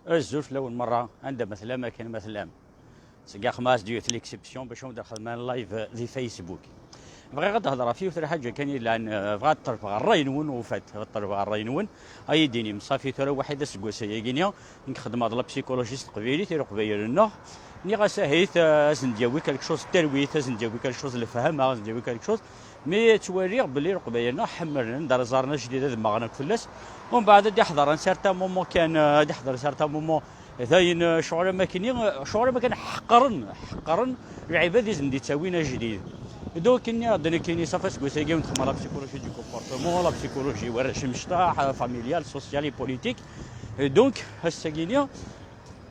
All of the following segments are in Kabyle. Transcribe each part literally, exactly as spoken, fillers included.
Azul fell-awen merra, anda ma tellam, akken ma tellam. Seg axmas d yiwet l'exception bac ad xedmen live di Facebook. Bɣiɣ ad d-hedreɣ ɣef yiwet lḥaǧa kan yellan, eh, bɣiɣ ad ṭelbeɣ ṛṛay-nwen, ufat, ad ṭelbeɣ ṛṛay-nwen. Ad yi-d-inim, ṣafi tura waḥid aseggas ayagi-ni, nekk xedmeɣ d la psychologie s teqbaylit i leqbayel-nneɣ. Nniɣ-as ahit, eh, ad sen-d-yawi quelque chose n talwit, ad sen-d-yawi quelque chose n lefhama, ad sen-d-yawi quelque chose. Mi ttwaliɣ belli leqbayel-nneɣ ḥemmlen, d ara ẓaren ajdid ad mmeɣen akk fell-as. Umbeɛd ad d-iḥḍer un certain moment kan, ad d-iḥḍer un certain moment, dayen, eh, ccɣel am akken, eh, ccɣel am akken ḥeqren, ḥeqren lɛibad i sen-d-ittawin ajdid. Donc, nniɣ-d nekkini, ṣafi aseggas-agi i nxeddem la psychologie du comportement, la psychologie warrac imecṭaḥ, eh, familiale, sociale et politique. Et donc, ass-agi-ni,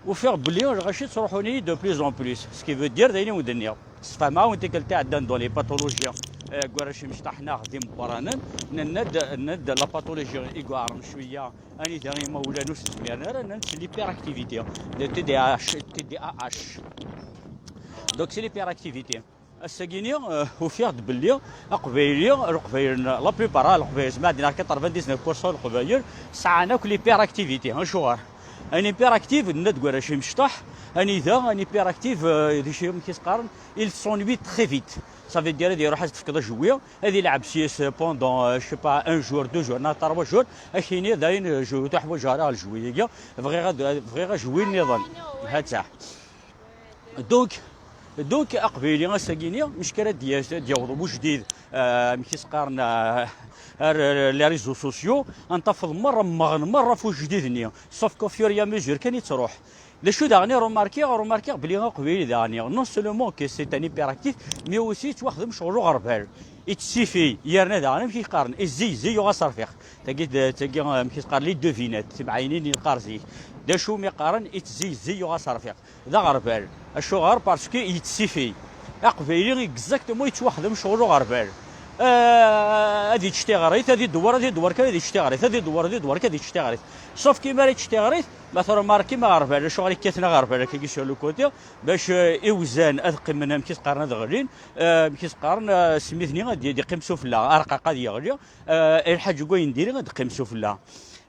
ufiɣ belli lɣaci ttruḥun-iyi de plus en plus. Ce qui veut dire, d ayen i wen-d-nniɣ. Sfehmeɣ-awen tikkelt iɛeddan dans les pathologies, eh, n warrac imecṭaḥ neɣ d imeqqranen, nenna-d, nenna-d la pathologie i yuɛren cwiya, anida imawlan ur s-zmiren ara, nnan-d c'est l'hyperactivité, de T D A H, T D A H. Donc c'est l'hyperactivité. Ass-agi-ni, eh, ufiɣ-d belli aqbayli, leqbayel, la plupart, ah, leqbayel, zeɛma ad d-iniɣ quatre-vingt-dix-neuf pour cent leqbayel sɛan akk l'hyperactivité. Acuɣer? Un hyperactif, nenna-d deg warrac imecṭaḥ, anida un hyperactif, eh, d acu amek i s-qqaren, il s'ennuie très vite. Ça veut dire ad iruḥ ad s-tefkeḍ ajewwi, ad ilɛeb s-yes pendant, eh, je sais pas, un jour, deux jours, neɣ trois jours, ad k-yini dayen, eh, je, ur ḥwaǧeɣ ara lejwi-agi, bɣiɣ ad, bɣiɣ ajewwi nniḍen. Ha-tt-a. Donc, donc aqbayli ass-agi-ni, mec kra ad d-yas-, ad d-yaweḍ ujdid, eh, amek i s-qqaren, eh, ar, ar les réseaux sociaux, ad n-tafeḍ merra, mmeɣen merra ɣef ujdid-nni, sauf qu'au fur et à mesure kan i ttruḥ. D acu daɣen i remarkiɣ? Remarkiɣ belli aqbayli daɣen, non seulement que c'est un hyperactif, mais aussi yettwaxdem ccɣel uɣerbal. Ittsifi, yerna daɣen amek i qqaren, izzi, izzi yuɣ aserfiq. Tagi d, tagi, amek i s-qqaren, les devinettes, timɛaynin i neqqar zik. D acu mi qqaren, ittzizzi yuɣ aserfiq? D aɣerbal. Acuɣer? Parce que yettsifi. Aqbayli exactement yettwaxdem ccɣel uɣerbal. Ah, ad yečč tiɣrit, ad idewwer, ad idewwer kan, ad yečč tiɣrit, ad idewwer, ad idewwer kan, ad yečč tiɣrit. Sauf que mi ara yečč tiɣrit, ma tṛumarkim aɣerbal, acuɣer i kkaten aɣerbal akkagi sur le côté, bac, eh, iwzan ad qqimen amek i s-qqaren ad ɣlin, eh, amek i s-qqaren, eh, smid-nni ad d-, ad d-iqqim sufella, arqaq ad yeɣli, eh, lḥaǧ n wayen diri ad d-iqqim sufella.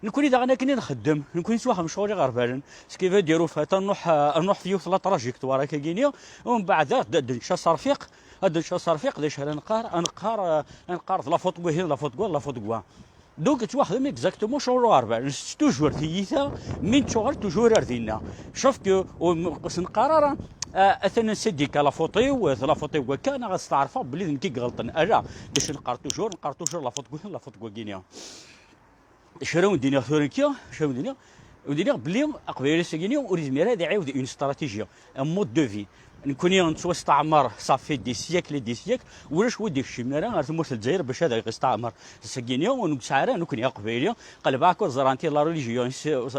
Nekni daɣen akken i nxeddem, nekni nettwaxdem ccɣel iɣerbalen. Ce qui veut dire, ufat, ad nruḥ, ad nruḥ f yiwet la trajectoire akkagi-ni, umbeɛd ad, ad nečč aserfiq, ad nečč aserfiq, d acu ara neqqar? Ad neqqar, eh, ad neqqar d la faute n wihin, d la faute n wa, d la faute n wa. Donc, ttwaxdem exactement ccɣel uɣerbal. Nsett toujours tiyita, mi nettuɣal toujours ar dinna. Sauf que, ur s-neqqar ara, eh, atan n syndicat la faute-iw, d la faute-iw wakka, neɣ ad steɛrfeɣ belli d nekk i iɣelṭen. Ala, d acu neqqar toujours? Neqqar toujours la faute n wihin, la faute n wagini. Acu ara wen-d-iniɣ tura nekki? Acu ara wen-d-iniɣ? Wen-d-iniɣ belli aqbayli ass-agi-ni ur yezmir ad iɛiwed une stratégie, un mode de vie. Nekni nettwasteɛmer, ça fait des siècles et des siècles, ulac wi d-ikecmen ara ar tmurt n Lezzayer bac ad aɣ-isteɛmer. Ass-agi-ni ur nesɛi ara nekni aqbayli, qelbeɣ akk ẓran ti la religion,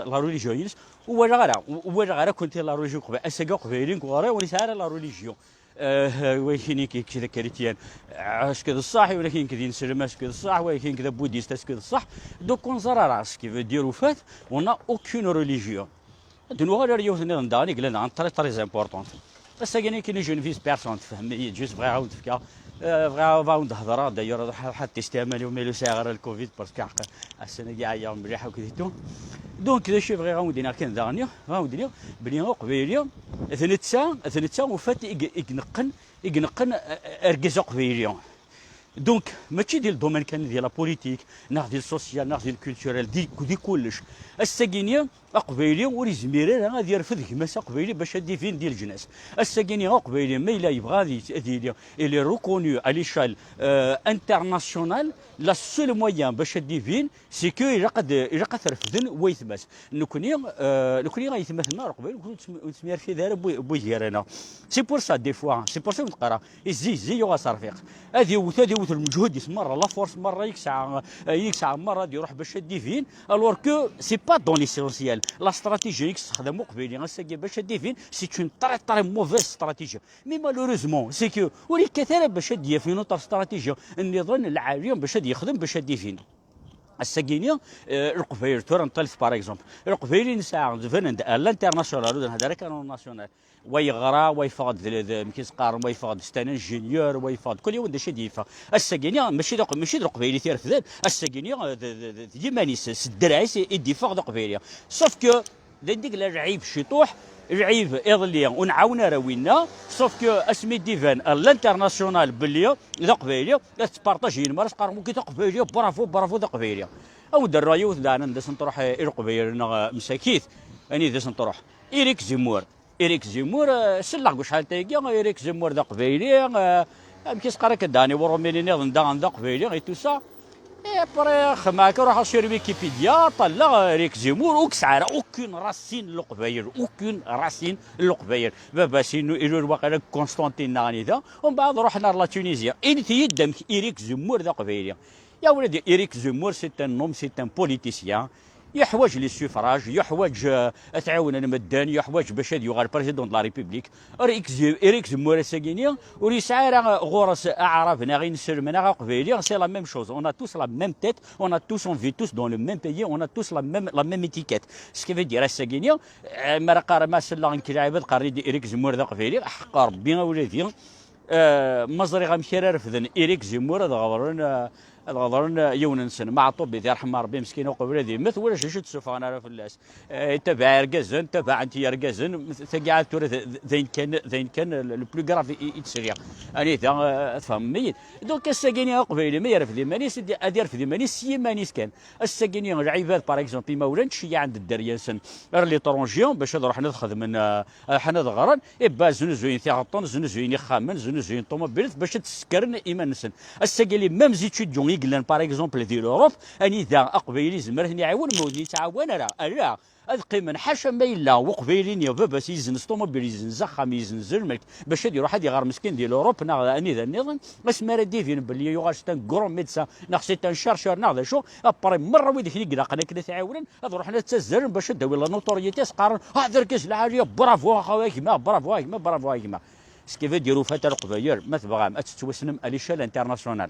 la religion-ines, ur walaɣ ara, ur walaɣ ara kunti la religion n Leqbayel. Ass-agi aqbayli nekk ɣur-i ur yesɛi ara la religion. Euh, wa yettini-k d akrityan, est-ce que d ṣṣeḥ, wa yettini-k d ineslem, est-ce que d ṣṣeḥ, wa yettini-k d abudist, est-ce que d ṣṣeḥ. Donc, ur neẓri ara, ce qui veut dire, au fait, on n'a aucune religion. Ad nuɣal ar yiwet nniḍen daɣen i yellan daɣen très, très importante. Ass-agi-ni, je ne vise personne, tfehmem-iyi, juste bɣiɣ ad wen-d-fkeɣ, euh, bɣiɣ ad wen-d-hedreɣ, d'ailleurs, ad ḥadd testiɛmal, ma ur sɛiɣ ara le covid, parce que ass-agi ɛyiɣ mliḥ akk di tout. Donc, d acu i bɣiɣ ad wen-d-iniɣ kan daɣen, bɣiɣ ad wen-d-iniɣ belli aqbayli, d netta, d netta, au fait, i i ineqqen, i ineqqen, euh, argaz aqbayli. Donc, mačči di le domaine kan, di la politique, neɣ di le social, neɣ di le culturel, di, di kullec. Ass-agi-ni, aqbayli ur yezmir ara ad yerfed gma-s aqbayli bac ad d-ibin di leǧnas. Ass-agi-ni, aqbayli ma yella yebɣa ad yet-, ad yili, il est reconnu à l'échelle, euh, internationale, la seule moyen bac ad d-ibin, c'est que ilaq ad, ilaq ad t-refden waytma-s. Nekni, euh, nekni aytmaten-nneɣ aqbayli, ur nettem-, ur nettemyerfid ara bu, bu gar-aneɣ. C'est pour ça, des fois, c'est pour ça i wen-d-qqareɣ, izzi, izzi yuɣ aserfiq. Ad iwet, ad iwet lmeǧhud-is merra, la force merra i yesɛa, i yesɛa merra ad iruḥ bac ad d-ibin, alors que c'est pas dans l'essentiel. La stratégie i yessexdam uqbayli ass-agi bac ad d-ibin, c'est une très, très mauvaise stratégie. Mais malheureusement, c'est que ur yekkat ara bac ad d-yaf une autre stratégie nniḍen lɛali bac ad yexdem bac ad d-ibin. Ass-agi-ni, euh, Leqbayel tura neṭṭalet, par exemple. Leqbayel i nesɛa, d banen-d à l'international, ur d-nhedder ara kan au national. Wa yeɣra, wa yeffeɣ-d d, d, amek i s-qqaren, wa yeffeɣ-d c'est un ingénieur, wa yeffeɣ-d, kul yiwen d acu i d-yeffeɣ. Ass-agi-ni, mačči d, mačči d Leqbayel i t-irefden, ass-agi-ni, euh, d, d, d, d yiman-is, s ddreɛ-is i, i d-yeffeɣ d Aqbayli. Sauf que, D ayen d-yella lɛib ciṭuḥ, lɛib iḍelli ur nɛawen ara winna, sauf que asmi d-iban à l'international belli d aqbayli, ad tettpartaji yinmar, ad s-qqaren wagi d aqbayli, bravo, bravo d aqbayli. Ad wen-d-rreɣ yiwet daɣen anda s-nṭruḥ i leqbayel-nneɣ, eh, msakit, anida s-nṭruḥ. Eric Zemmour. Eric Zemmour, eh, selleɣ deg ucḥal tayagi, Eric Zemmour d aqbayli, eh, amek i s-qqar akka daɣen i Urumini nniḍen daɣen d aqbayli et tout ça. Et après, xemmeɣ akka, ruḥeɣ sur Wikipedia, ṭalleɣ Eric Zemmour, ur yesɛi ara aucune racine n leqbayel, aucune racine n leqbayel. Baba-s inu ilul waqila deg Constantine neɣ anida, umbeɛd ruḥen ar la Tunisie. Init-iyi-d amek Eric Zemmour d aqbayli. Ya ولدي, Eric Zemmour, c'est un homme, c'est un politicien. Yeḥwaǧ les suffrages, yeḥwaǧ, eh, ad t-ɛiwnen medden, yeḥwaǧ bac ad yuɣal président de la République. Eric Ze-, Eric Zemmour ass-agini ur yesɛi ara ɣur-s aɛrab neɣ ineslem neɣ aqbayli, c'est la même chose. On a tous la même tête, on a tous, on vit tous dans le même pays, on a tous la même, la même étiquette. Ce qui veut dire ass-agini, eh, mi ara qqaren ma selleɣ nekk lɛibad qqaren-iyi-d Eric Zemmour d aqbayli, ḥeqq Rebbi a wladi. Eh, ma ẓriɣ amek ara refden Eric Zemmour ad ɣedren, eh, ad ɣedren, eh, yiwen-nsen. Meɛṭub, iḍ irḥem Rebbi, meskin uqbel ad immet, ulac d acu d-ssufɣen ara fell-as. Eh, tabaɛ irgazen, tabaɛent yergazen, tagi ɛad tura d, d, d ayen kan, d ayen kan le plus grave i, i, i d-sliɣ. Anida, eh, tfehmem-iyi-d. Donc, ass-agini aqbayli ma yerfed iman-is, ad, ad yerfed iman-is s yiman-is kan. Ass-agini lɛibad, par exemple, imawlan ttceyyiɛen-d dderya-nsen ar l'étranger bac ad ruḥen ad xedmen, eh, ad ruḥen ad ɣren, et ben, znuzuyen tiɣeṭṭen, znuzuyen ixxamen, znuzuyen ṭumubilet bac ad ssekren iman-nsen. Ass-agi, les mêmes étudiants i yellan, par exemple, di l'Europe, anida aqbayli yezmer ad ten-iɛiwen, ma ur ten-yettɛawan ara, ala, ad qqimen, ḥaca ma yella uqbayli-nni baba-s yezzenz ṭumubil, yezzenz axxam, yezzenz lmelk, bac ad iruḥ ad iɣer meskin di l'Europe neɣ anida nniḍen, asmi ara d-ibin belli yuɣal c'est un grand médecin, neɣ c'est un chercheur, neɣ d acu, après merra wid i ilaqen akken ad t-ɛiwnen, ad ruḥen ad ttazzalen bac ad d-awin la notoriété, s-qqaren, ah, d argaz lɛali, bravo a gma, bravo a gma, bravo a gma. Ce qui veut dire, ufat a Leqbayel, ma tebɣam ad tettwassnem à l'échelle internationale,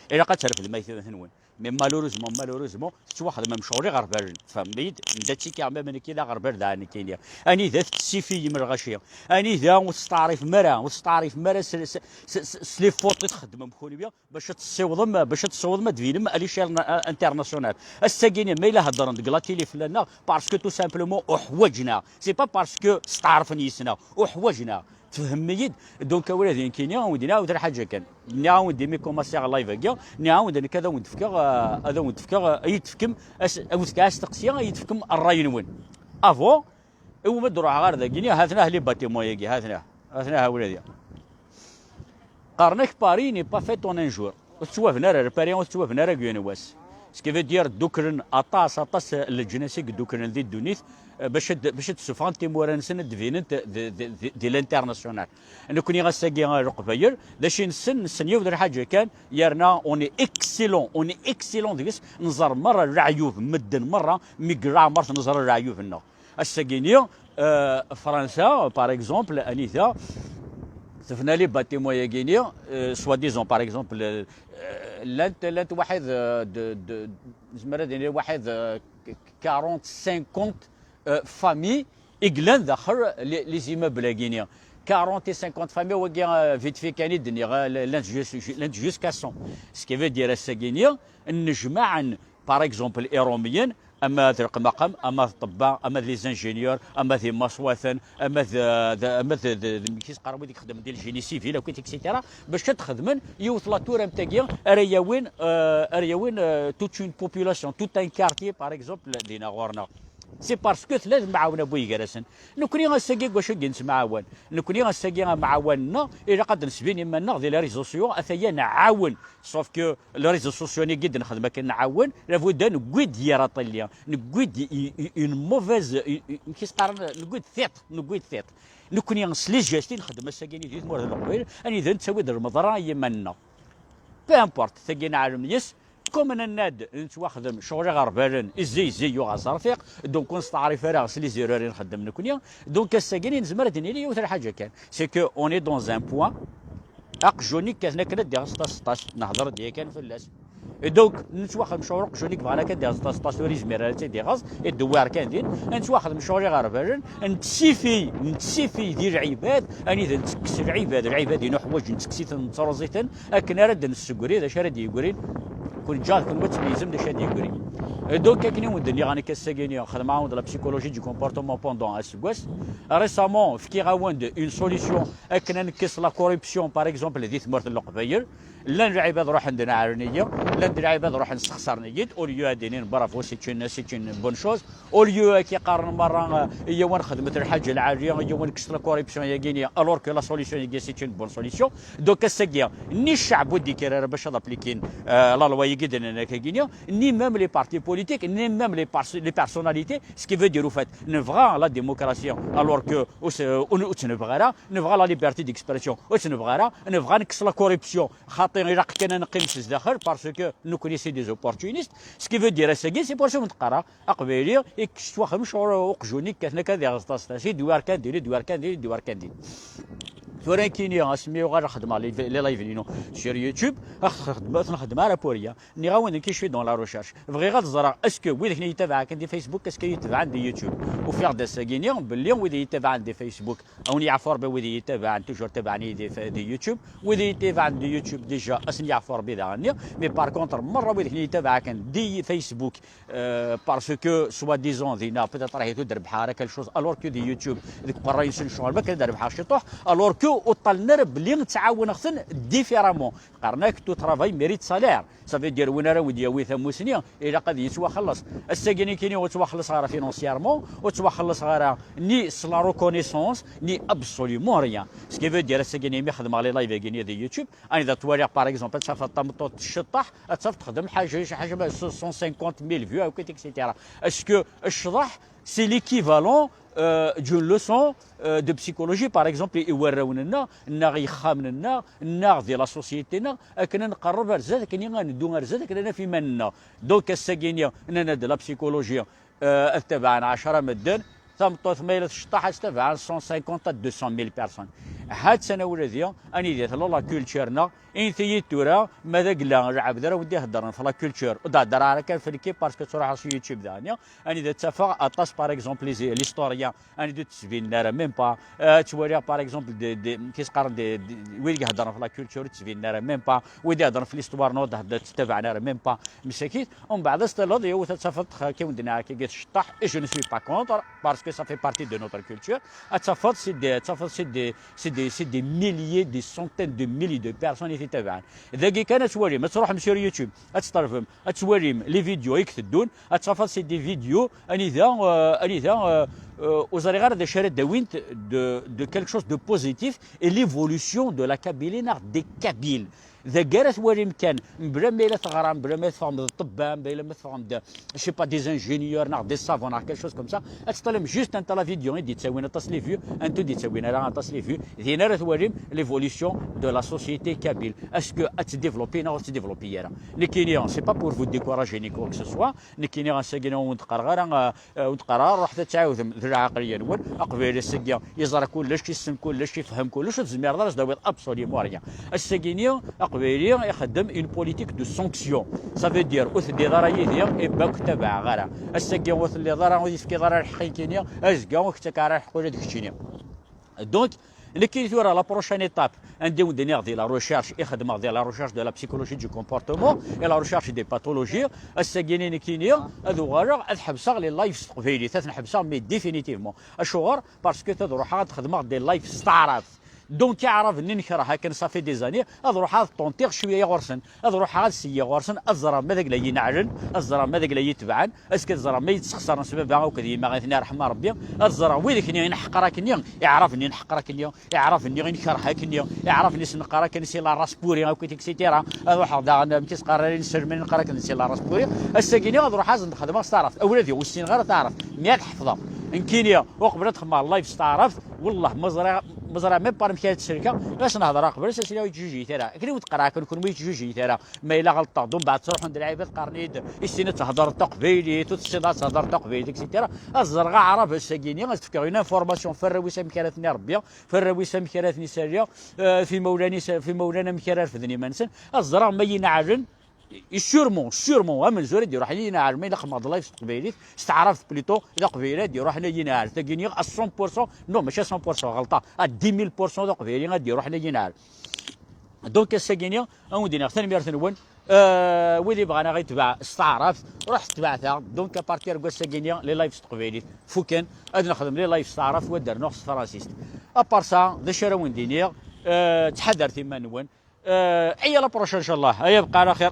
ilaq ad trefdem aytmaten-nwen. Mais malheureusement, malheureusement, tettwaxdem am ccɣel iɣerbalen. Tfehmem-iyi-d? Nda ttikiɣ ma nekki d aɣerbal daɣen nekkini. Anida tettsifiyem lɣaci? Anida ur testeɛrifem ara, ur testeɛrifem ara s, s, s, s, s les fautes i txeddmem kunwi? Bac ad tessiwḍem, bac ad tessiwḍem ad d-tbinem à l'échelle internationale. Ass-agi-nni, ma yella heddren deg la télé fell-aneɣ, parce que tout simplement uḥwaǧen-aɣ. C'est pas parce que steɛṛfen yes-neɣ, uḥwaǧen-aɣ. Tfehmem-iyi-d? Donc, awal ad nekkini, ad wen-d-nini, awet lḥaǧa kan. Nniɣ-awen-d imi commencer live-agi, nniɣ-awen-d nekk ad awen-d-fkeɣ, eh, ad awen-d-fkeɣ, eh, ad yi-d-tefkem, as-, ad wen-fkeɣ asteqsi, ad yi-d-tefkem ṛṛay-nwen. Avant, iwumi d-ruḥeɣ ɣer dagi, nniɣ, ha-ten-ah les bâtiments-agi, ha-ten-ah, ha-ten-ah awal-agi. Qqaren-ak Paris n'est pas faite en un jour. Ur tettwabna ara Paris, ur tettwabna ara deg yiwen wass. Ce qui veut dire, dduklen aṭas, aṭas n leǧnas i yedduklen di ddunit, eh, bac ad, bac ad d-ssufɣen timura-nsen, ad d-binent di, di, di, di l'international. Nekkni ass-agi, eh, Leqbayel, d acu i nessen? Nessen yiwet n lḥaǧa kan, yerna on est excellent, on est excellent deg-s, nẓer merra leɛyub, medden merra, mi deg leɛmer neẓra leɛyub-nneɣ. Ass-agi-nni, euh, Fransa, par exemple, anida tebna les bâtiments-agi-nni, euh, soi-disant, par exemple, euh, llant, llant waḥed, euh, de, de, nezmer ad nini waḥed, euh, quarante, cinquante, euh, familles i yellan daxel les, les immeubles-agi-nni. Quarante et cinquante familles, wagi, euh, vite fait kan i d-nniɣ, euh, llant jus-, llant jusqu'à cent. Ce qui veut dire, ass-agi-nni, nnejmaɛen, par exemple, Iṛumiyen, ama d leqmaqam, ama d ṭṭebba, ama d les ingénieurs, ama d imaswaten, ama d, d, ama d, d, d, d, amek i s-qqaren wid i ixeddmen di le génie civil, akkit, et cetera, bac ad xedmen yiwet la tour am tagi, ara yawin, euh, ara yawin, euh, toute une population, tout un quartier, par exemple, dina ɣur-neɣ. C'est parce que tella temɛawen a bu-iger-asen. Nekkni ass-agi deg wacu i nettemɛawan? Nekkni ass-agi amɛawan-nneɣ, ilaq ad d-nesbin iman-nneɣ di les réseaux sociaux, ataya nɛawen. Sauf que les réseaux sociaux-nni i d-nexdem akken nɛawen, labudda newwi-d yir aṭelli, newwi-d i, i, une mauvaise, i, i, amek i s-qqaren, newwi-d tiṭ, newwi-d tiṭ. Nekkni s les gestes i nxeddem ass-agi di tmurt n Leqbayel, anida nettawi-d lmeḍra i yiman-nneɣ. Peu importe, tagi neɛlem yes, comme nenna-d nettwaxdem ccɣel iɣerbalen, izzi, izzi yuɣ-as rfiq, donc ur nesteɛrif ara s les erreurs i nxeddem nekkni, donc ass-agi nezmer ad d-nini yiwet lḥaǧa kan, c'est que on est dans un point, aqjun-nni kkaten akken ad d-iɣeṣ ṭas ṭas, nehder-d yakan fell-as. Et donc, nettwaxdem ccɣel uqjun-nni yebɣan akka ad d-iɣeṣ ṭas ṭas, ur yezmir ara ad tt-id-iɣeṣ, iddewwir kan din, nettwaxdem ccɣel iɣerbalen, nettsifiy, nettsifiy di lɛibad, anida nettekkes lɛibad, lɛibad-inu ḥwaǧen nettekkes-iten, nettruẓ-iten, akken ara d-nessegri d acu ara d-yeggrin, kun ǧǧaɣ kunwi ad tmeyyzem d acu ara d-yeggrin. Donc akken i wen-d-nniɣ nekk ass-agi-nni xedmeɣ-awen-d la psychologie du comportement pendant aseggas. Récemment fkiɣ-awen-d une solution akken ad nekkes la corruption par exemple di tmurt n Leqbayel. Llan lɛibad ruḥen-d neɛren-iyi, llan-d lɛibad ruḥen sexsaren-iyi-d, au lieu ad d-inin bravo, c'est une, c'est une bonne chose. Au lieu ad k-iqqaren merra, euh, iyyaw ad nxedmet lḥaǧa lɛali, iyyaw ad nekkes la corruption-yagi-nni, alors que la solution-yagi c'est une bonne solution. Donc ass-agi ni cceɛb ur d-yekkir ara bac ad appliquer, euh, la loi-yagi d-nnan akka-gini, ni même les partis politiques, ni même les, pers- les personnalités, ce qui veut dire au fait, nebɣa la démocratie, alors que ur s- ur ur tt-nebɣi ara, nebɣa la liberté d'expression, ur tt-nebɣi ara, nebɣa ad nekkes la corruption, xaṭi ilaq kan ad neqqim s zdaxel, parce que nekkni c'est des opportunistes, ce qui veut dire ass-agi, c'est pour ça ur neqqar ara, aqbayli, yettwaxdem ccɣel uqjun-nni yekkaten akka di ɣeẓṭaṣṭas, i d-war kan din, i d-war kan din, i d-war kan din. Tura nekkini, asmi uɣaleɣ xedmeɣ les, les lives-inu sur YouTube, ad xedmeɣ, ad xedmeɣ ara pour rien. Nniɣ-awen nekk je suis dans la recherche. Bɣiɣ ad ẓreɣ, est-ce que wid i yi-ttabaɛen kan di Facebook, est-ce que i yi-ttabaɛen di YouTube? Ufiɣ-d ass-agi-nni belli wid i yi-ttabaɛen di Facebook, a wen-yeɛfu Rebbi wid i yi-ttabaɛen, toujours ttabaɛen-iyi di, di YouTube. Wid i yi-ttabaɛen di YouTube, déjà, ad sen-yeɛfu Rebbi daɣen-nni. Mais par contre, merra wid i yi-ttabaɛen kan di Facebook, euh, parce que, soi-disant, dinna, peut-être, ahi ur d-rebḥeɣ ara quelque chose, alors que di YouTube, deg uqerray-nsen ccɣel, ma kan ad rebḥeɣ ciṭuḥ, alors que ur ṭṭalen ara belli ttɛawaneɣ-ten différemment. Qqaren-ak, tout travail mérite salaire. Ça veut dire, win ara wen-d-yawi tamusni, ilaq ad yettwaxelleṣ. Ass-agi nekkini ur ttwaxelleṣeɣ ara financièrement, ur ttwaxelleṣeɣ ara ni s la reconnaissance, ni absolument rien. Ce qui veut dire, ass-agi imi xedmeɣ les lives-agi-nni di YouTube, anida ttwaliɣ, par exemple, ad tafeḍ tameṭṭut tceṭṭeḥ, ad tafeḍ texdem ḥaǧa, ḥaǧa ma cent cinquante mille vues, akk, et cetera. Est-ce que ccḍeḥ, c'est l'équivalent, euh, d'une leçon, euh, de psychologie, par exemple, i warrawen-nneɣ, neɣ i yexxamen-nneɣ, neɣ di la société-nneɣ, akken ad nqerreb ar zdat, akken ad neddu ar zdat, akken ad naf iman-nneɣ. Donc, ass-agi-nni, nenna-d la psychologie, euh, ad tabaɛen ɛecra medden, tameṭṭut ma yella tceṭṭeḥ, ad tabaɛen cent cinquante à deux cent mille personnes. Ha-tt-an a wladi, anida tella la culture-nneɣ, init-iyi-d tura, ma d agla, lɛebd ara wen-d-iheddren f la culture, ur d-hedder ara kan f nekki, parce que ttruḥeɣ s YouTube daɣen, anida ttafeɣ aṭas, par exemple, les, les historiens, anida ur d-ttbinen ara, même pas. Euh, ttwaliɣ, par exemple, de, de, qu'est-ce qqaren, de, de, wid i iheddren f la culture, ur d-ttbinen ara, même pas. Wid i iheddren f l'histoire, non, d-, d-, ttabaɛen ara, même pas. Msakit, umbeɛd ad s-taliḍ, yiwet ad tafeḍ, xa, kiwen d-nɛak, i tceṭṭeḥ, et je ne suis pas contre, parce que ça fait partie de notre culture. Ad tafeḍ, c'est des, ad tafeḍ, c'est des, c'est des, c'est des milliers, des centaines de milliers de personnes i t-itabaɛen. Dagi kan ad twalim, ad tṛuḥem sur YouTube, ad tṭalbem, ad twalim les vidéos i iteddun, ad tafeḍ c'est des vidéos anida, euh, anida, euh, euh, ur ẓriɣ ara d acu ara d-awint de, de quelque chose de positif et l'évolution de la Kabylie neɣ des Kabyles. Dagi ara twalim kan, mebla ma yella teɣram, mebla ma teffɣem d ṭṭebba, mebla ma teffɣem d, je sais pas, des ingénieurs, neɣ des savants, neɣ quelque chose comme ça, ad teṭṭalem juste anta la vidéo i d-yettawin aṭas les vues, anta ur d-yettawin ara aṭas les vues, din ara twalim l'évolution de la société kabyle. Est-ce que ad tt-développer neɣ ur tt-développer ara? Nekkini, c'est pas pour vous décourager ni quoi que ce soit, nekkini ass-agi ur wen-d-qqareɣ ara, euh, euh, ur d-qqareɣ ara ruḥet ad tɛawdem d lɛaqliya-nwen. Aqbayli ass-agi yeẓra kullec, yessen kullec, yefhem kullec, ur tezmireḍ ara ad s-d-tawiḍ absolument rien. Ass-agi-ni, Aqbayli ixeddem une politique de sanction. Ça veut dire, ur teddiḍ ara yid-i, et ben ur k-tabaɛeɣ ara. Ass-agi ur telliḍ ara, ur yi-tefkiḍ ara lḥeqq nekkini, azekka ur k-ttakeɣ ara lḥeqq ula d keččini. Donc, nekkini tura, la prochaine étape, anda i wen-d-nniɣ di la recherche, i xedmeɣ di la recherche de la psychologie du comportement et la recherche des pathologies, ass-agi-ni nekkini ad uɣaleɣ ad ḥebseɣ les lives s teqbaylit, ad ten-ḥebseɣ, mais définitivement. Acuɣer? Parce que ad ruḥeɣ ad xedmeɣ des lives s taɛrabt. Donc, aɛrab-nni nekreh akken, ça fait des années, ad ruḥeɣ ad ṭṭuntiɣ cwiya ɣur-sen, ad ruḥeɣ ad seyyiɣ ɣur-sen, ad ẓreɣ ma d agla yi-neɛlen, ad ẓreɣ ma d agla yi-tebɛen, ass-a ad ẓreɣ ma yi-ttexsaren s baba akked yemma i ten-iṛḥem Ṛebbi, ad ẓreɣ wid-nni i neḥqer akkenni, iɛraben-nni neḥqer akkenni, iɛraben-nni i nekreh akkenni, iɛraben-nni s-neqqar akken c'est la race pourrie, akked et cetera. Ad ruḥeɣ daɣen, amek i s-qqaren ara inselmen, neqqar akken c'est la race pourrie. Ass-agi-ni ad ruḥeɣ ad xedmeɣ s taɛrabt. Ula d ur ssineɣ ara taɛrabt, mi ad ḥefḍeɣ. Nekkini, uqbel ad xedmeɣ live s taɛrabt, wellah, ma ẓriɣ, ma ẓriɣ même pas amek ara tt-sellkeɣ, ɣas nehḍer aqbel, as-iniɣ ur yettjujjit ara. Akken i wen-d-qqareɣ kan, kenwi ur yettjujjit ara. Ma yella ɣelṭeɣ-d, umbeɛd ttruḥun-d lɛibad qqaren-iyi-d, issin ad thedreḍ taqbaylit, ur tessineḍ ad thedreḍ taqbaylit, et cetera. Ad ẓreɣ aɛrab ass-agi-ni, ad s-d-fkeɣ une information f arraw-is amek ara ten-iṛebbi, f arraw-is amek ara ten-isali, eh, f imawlan-is, f imawlan amek ara refden iman-nsen, ad ẓreɣ ma yi-neɛlen, sûrement, sûrement, amenzu ara d-iruḥen i yi-neɛlen, ma yella xedmeɣ-d live s teqbaylit, s taɛrabt plutôt, d aqbayli ara d-iruḥen a yi-neɛlen. Tagi-nni à cent pour cent, non, mačči à cent pour cent, ɣelṭeɣ, à dix mille pour cent d aqbayli ara d-iruḥen a yi-neɛlen. Donc, ass-agi-ni, a wen-d-iniɣ tanemmirt-nwen, Euh, wid yebɣan ad aɣ-itbeɛ s taɛrabt, ruḥ tbeɛ-aɣ. Donc, à partir n wass-agi-nni, les lives s teqbaylit fuken. Ad nexdem les lives s taɛrabt, wa ad d-rnuɣ s tefransist. À part ça, d acu ara wen-d-iniɣ? Euh, ttḥadaret iman-nwen. Euh, à la prochaine, inchallah. Aya bqa ɛla xir.